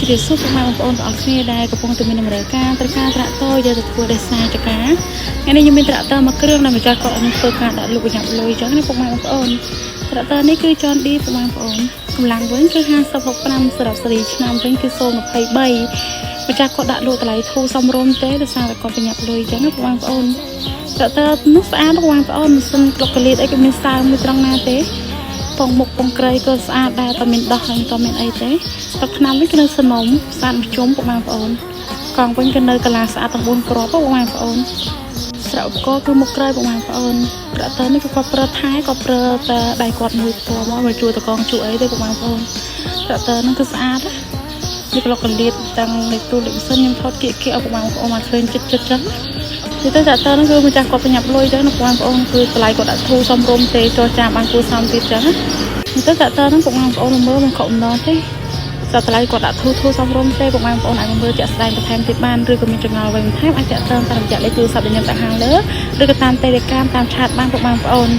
ជម្រាបសួរពុកម៉ែបងប្អូនទាំងអស់គ្នាដែលកំពុងតែមានតម្រូវការត្រូវការត្រាក់ទ័រយកទៅធ្វើដេសាចកាថ្ងៃនេះខ្ញុំមានត្រាក់ទ័រមួយគ្រឿងដែលម្ចាស់គាត់ឲ្យខ្ញុំធ្វើការដាក់លក់ប្រញាប់លុយចឹងណាពុកម៉ែបងប្អូនត្រាក់ទ័រនេះគឺ John Deere ពុកម៉ែបងប្អូនកម្លាំងវិញគឺ50 65សម្រាប់សេរីឆ្នាំវិញគឺ023ម្ចាស់គាត់ដាក់លក់តម្លៃធូរសមរម្យទេដោយសារតែគាត់ប្រញាប់លុយចឹងណាពុកម៉ែបងប្អូនត្រាក់ទ័រនោះស្អាតពុកម៉ែបងប្អូនម៉ាស៊ីនក្លុកកលៀតអីក៏មានសើមមួយត្រង់ណាទេ ពងមុខពងក្រៃក៏ស្អាតដែរតើមានដោះហើយតើមានអីទេទឹកថ្នាំវិញគឺនៅសនំស្អាតមជុំពុកម៉ែបងប្អូនកង់វិញគឺនៅកាឡាស្អាតទាំង4គ្រាប់ពុកម៉ែបងប្អូនស្រៈឧបករណ៍គឺមុខក្រោយពុកម៉ែបងប្អូនត្រាក់ទ័រនេះក៏គាត់ប្រើថែក៏ប្រើតែដៃគាត់មួយផ្ទាល់មកមកជួយតកងជួយអីទេពុកម៉ែបងប្អូនត្រាក់ទ័រហ្នឹងគឺស្អាតណានេះក្លុកកលៀតទាំងលេខទូលេខម៉ាស៊ីនខ្ញុំថតគៀកគៀកឲ្យពុកម៉ែបងប្អូនមកឃើញចិត្តចិត្តចឹងនិយាយទៅត្រាក់ទ័រហ្នឹងគឺម្ចាស់គាត់ប្រញាប់លុយចឹងណាពុកម៉ែបងប្អូនគឺតម្លៃគាត់ដាក់ធូរសមរម្យទេចរចាបានគួរសមទៀតចឹងណា ទៅតាក់តើហ្នឹងពុកម៉ែបងប្អូនមកមើលមិនខកម្ដងទេសត្វតម្លៃគាត់ដាក់ធូរធូរសមរម្យទេពុកម៉ែបងប្អូនអាចមកមើលជាក់ស្ដែងបន្ថែមទៀតបានឬក៏មានចម្ងល់អ្វីបន្ថែមអាចតាក់ទងតាមរយៈលេខទូរស័ព្ទដែលខ្ញុំដាក់ខាងលើឬក៏តាម Telegram តាម chat បានពុកម៉ែបងប្អូន។